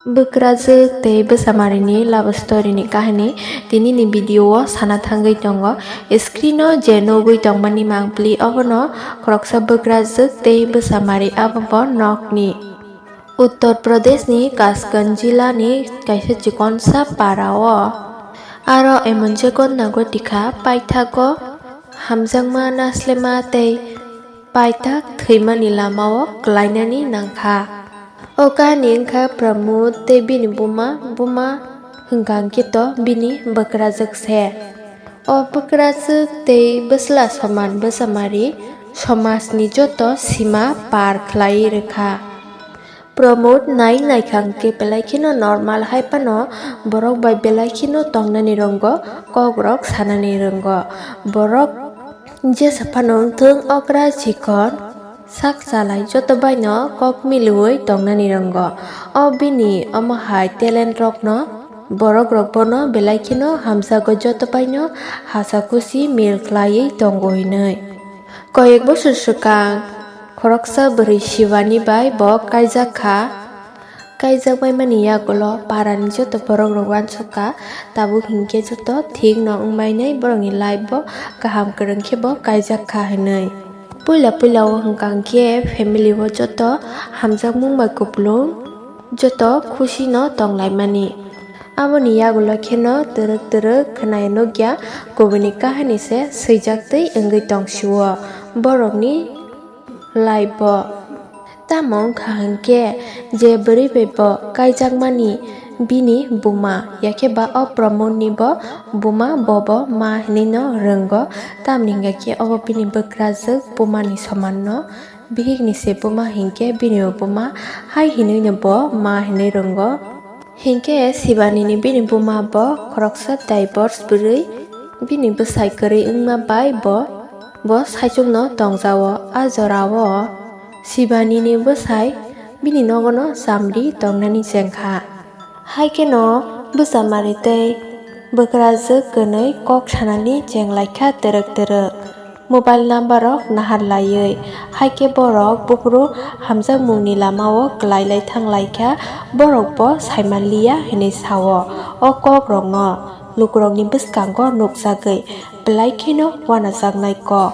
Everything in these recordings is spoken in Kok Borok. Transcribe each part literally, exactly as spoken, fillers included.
Bwkrajwk tei bwsamarini love story ni kahini tinini video o sana thangwi tongo. Screen o je nugwi tongmani mangpili obono khoroksa bwkrajwk tei bwsamari, abo bo nokni. Uttar Pradesh ni Kasganj jila ni kaisa chikonsa para o aro emon je ghotna ghotikha, paithago hamjakma naslema tei paithak thwimani lamao kwlainani nangkha. O kahini wngkha Pramod tei bini buma, buma hwnkha hwnkhe to bini bwkrajwk se. O bwkrajwk tei bwsla soman bwsamari somajni joto sima par khlaiwi rwkha. Pramod nai naikha hwnkhe belai kheno normal, hai phano borok bai belai kheno tongnani rwngo, kokrok sanani rwngo. Borok jesa phano wngthung, okra chikon sak chalai joto baino kok miliwi tongnani rwngo. O bini omo hai talent rokno borok rok bono belai kheno hamjago, joto baino hasa khusi mil khlaiwi tongo hinwi. Koyek bosor swkang khoroksa bwrwi Shivani bai bo kaijak kha. Kaijak baimani yagulo parani joto borok rok uansuk kha, tabuk hinkhe joto thik no wngbainai, borokni life bo kaham kwrwng khe bo kaijak kha hinwi. Puila puila o hwnkha hwnkhe family o joto hamjakmung bai kupulung, joto khusi no tonglaimani. Aboni yagulo kheno twrwk twrwk khwnaya nukya, kubuni kahani se swijak twi wngwi tongsio borokni life o. Tamo wngkha hwnkhe je bwrwi bai bo kaijakmani bini buma, yakhe ba o Pramod ni bo buma, bo bo ma hinwi no rwngo. Tamni hwnkha khe obo bini bwkrajwk buma ni soman no. Bihik ni se buma hinkhe bini bo buma hai hinwi no bo ma hinwi rwngo. Hinkhe Shivani ni bini buma bo khoroksa divorce bwrwi, bini bwsai kwrwi wngma bai bo, bo saichung no tongjao. A jora o Shivani ni bwsai bini nogo no chamri tongnani chengkha. Hai kheno bwchamari tei bwkrajwk kwnwi kok sanani chenglaikha twrwk twrwk. Mobile number rok nahar laiwi, hai khe borok buphuru hamjakmungni lama o kwlai lai thang lai kha, borok bo saiman liya hinwi sao. O kok rokno lukurokni bwskango nukjagwi belai kheno uanajaknai kok.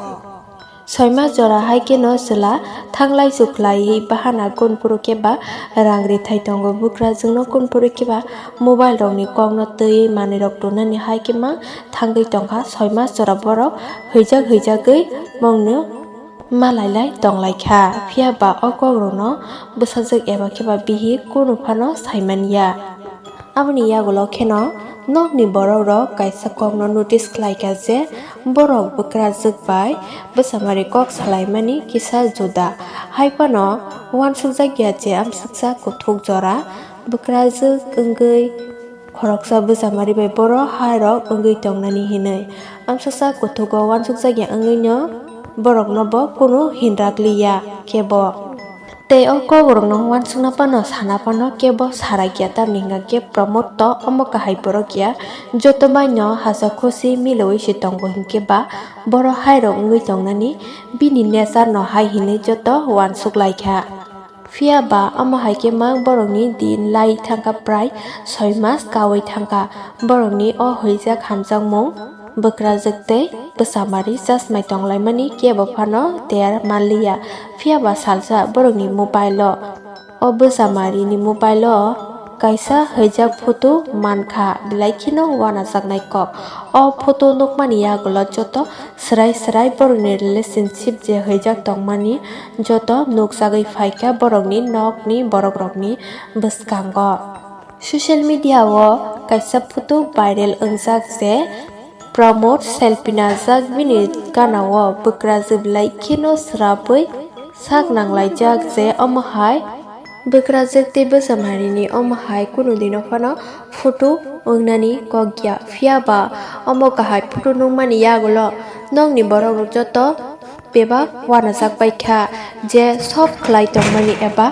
Soi mas jora hai kheno chwla thanglai chukhlaiwi bahana kunphuru khe ba rang rithai tongo, bwkrajwkno kunphuru khe ba mobile rokni kokno twiwi manwi rok tonani hai khe ma thangwi tongkha. Soi mas jora borok hwijak hwijakgwi bongno malailai tonglaikha, phiya ba o kokrokno bwsajwk eba khe ba bihik kunu phano saimanya. Aboni yagulo kheno nokni borok rok kaisa kokno notice khlaikha je borok bwkrajwk bai bwchamari kok salaimani kisa juda. Hai phano uansukjakya je amsuksa kuthuk jora bwkrajwk wngwi khoroksa bwchamari bai boro hai rok wngwi tongnani hinwi. Amsasa kuthugo uansukjakya wngwino borokno bo kunu hinrakliya kebo. Tei o kokrokno uansukna phano sana phano kebo sarakya, tamni hwnkha khe Pramod to omo kahai borok ya, joto baino hasa khusi milwi se tongo hinkhe ba boro hai rok wngwi tongnani bini nature no hai hinwi joto uansuk laikha. Phiya ba omo hai khe mang borokni din lai thangkha, prai soi mas kaui thangkha. Borokni o hwijak hamjakmung bwkrajwk tei bwchamari chasmai tonglaimani kebo phano ter manliya. Phiya ba salsa borokni mobile o, o bwchamarini mobile o kaisa hwijak photo mankha, belai kheno uanajaknai kok. O photo nukmani yagulo joto swrai swrai borokni relationship je hwijak tongmani joto nukjagwi phaikha borokni nokni borokrokni bwskango. Social media o kaisa photo viral wngjak je Pramod selfie najak bini gana o bwkrajwk belai kheno swrapwi sak nanglaijak je omo hai bwkrajwk tei bwchamarini omo hai kunu dino phano photo wngnani kok ya. Phiya ba omo kahai photo nukmani yagulo nokni borok rok joto bebak uanajak bai kha je sob khlai tongmani eba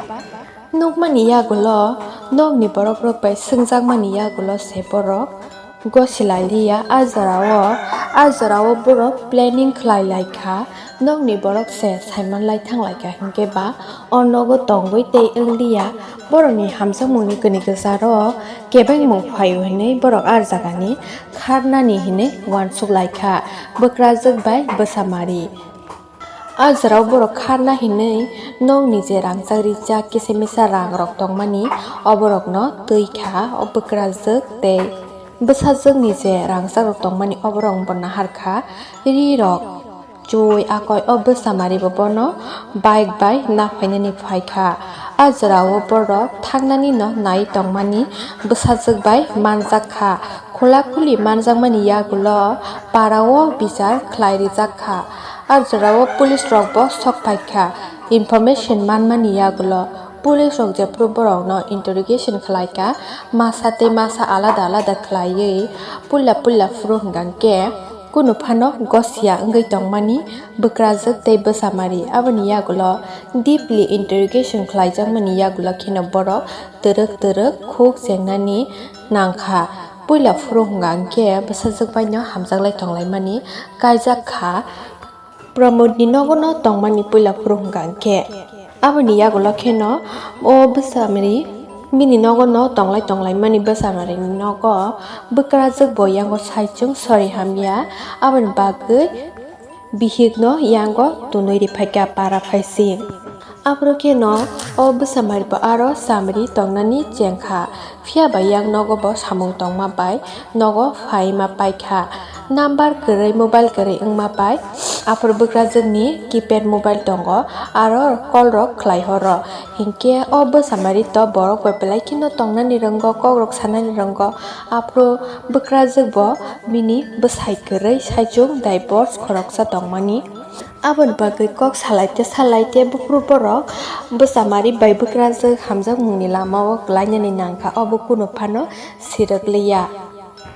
nukmani yagulo nokni borok rok bai swngjakmani yagulo se borok Gosi lai liya, a jorao, a jorao borok planning khlai lai kha, nokni borok se saiman lai thang lai kha, hinkhe ba o nogo tongwi tei wng liya, borokni hamjakmungni kwnwi kwcharo kebengmung phaio hinwi borok a jagani kharnani hinwi uansuk lai kha, bwkrajwk bai bwsamari. A jorao borok kharna hinwi nokni je rangchak rijak kisa misa rang rok tongmani, oborokno twi kha, o bwkrajwk tei bwsajwkni je rangchak rok tongmani, oborok bo nahar kha. Ri rok choi akoi o bwsamari bo bono bike bai naphainani phai kha. A jorao borok thangnani no nai tongmani bwsajwk bai manjak kha. Khula khuli manjakmani yagulo parao bichar khlai rijak kha. A jorao police rok bo sok phai kha. Information manmani yagulo police rok jephuru borokno interrogation khlai kha, masa tei masa alada alada khlaiwi puila puila phuru hwnkha khe kunu phano gosia wngwi tongmani bwkrajwk tei bwsamari. Aboni yagulo deeply interrogation khlaijakmani yagulo kheno borok twrwk twrwk khuk chengnani nang kha. Puila phuru hwnkha khe bwsajwk bai no hamjaklai tonglaimani kaijak kha. Pramod ni nogo no tongmani puila phuru hwnkha khe aboni yagulo kheno o bwsamari bini nogo no tonglai tonglaimani bwsamarini nogo bwkrajwk bo yango saichung sori hamya, aboni bagwi bihikno yango tunui riphaikha para phaising. Aphuru kheno o bwsamari bo aro chamri tongnani chengkha, phiya ba yang nogo bo samung tongma bai nogo phaima paikha. Number kwrwi, mobile kwrwi wngma bai aphuru bwkrajwkni keypad mobile tongo, aro call rok khlai horo. Hinkhe o bwsamari to borok bai belai kheno tongnani rwngo, kok rok sanani rwngo. Aphuru bwkrajwk bo bini bwsai kwrwi saichung divorce khoroksa tongmani. Aboni bagwi kok salaite salaite buphuru borok bwsamari bai bwkrajwk hamjakmungni lamao klainani nangkha, obo kunu phano sirwk liya.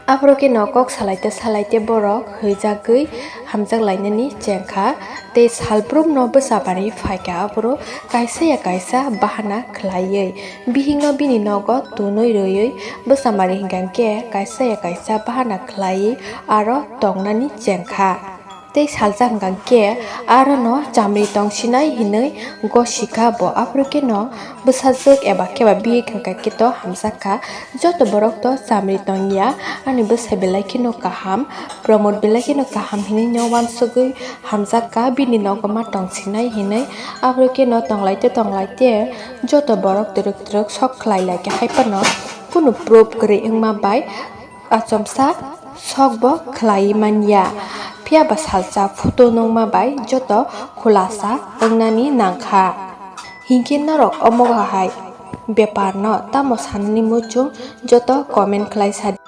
Aphuru kheno kok salaite salaite borok hwijagwi hamjak lainani chengkha tei salbrumno bwsamari phaikha, aphuru kaisa ya kaisa bahana khlaiwi bihikno bini nogo tunui rwiwi bwsamari hwnkha khe kaisa ya kaisa bahana khlaiwi aro tongnani chengkha. Tei saljak hwnkha khe arono chamri tongsinai hinwi gosikha bo. Aphuru kheno bwsajwk eba khe ba bihik hwnkha khe to hamjakha. Joto borok to chamri tongya, ani bwsai belai kheno kaham, Pramod belai kheno kaham hinwi no uansugwi hamjakha, bini nogo ma tongsinai hinwi. Aphuru kheno tonglaite tonglaite joto borok twrwk twrwk sok khlai lai khe hai phano kunu proof kwrwi wngma bai achomsa sok bo khlai manya, phiya ba salsa photo nungma bai joto khulasa wngnani nangkha. Hinkhe norok omo hai bepar no tamo sanani muchung joto comment khlai sa di.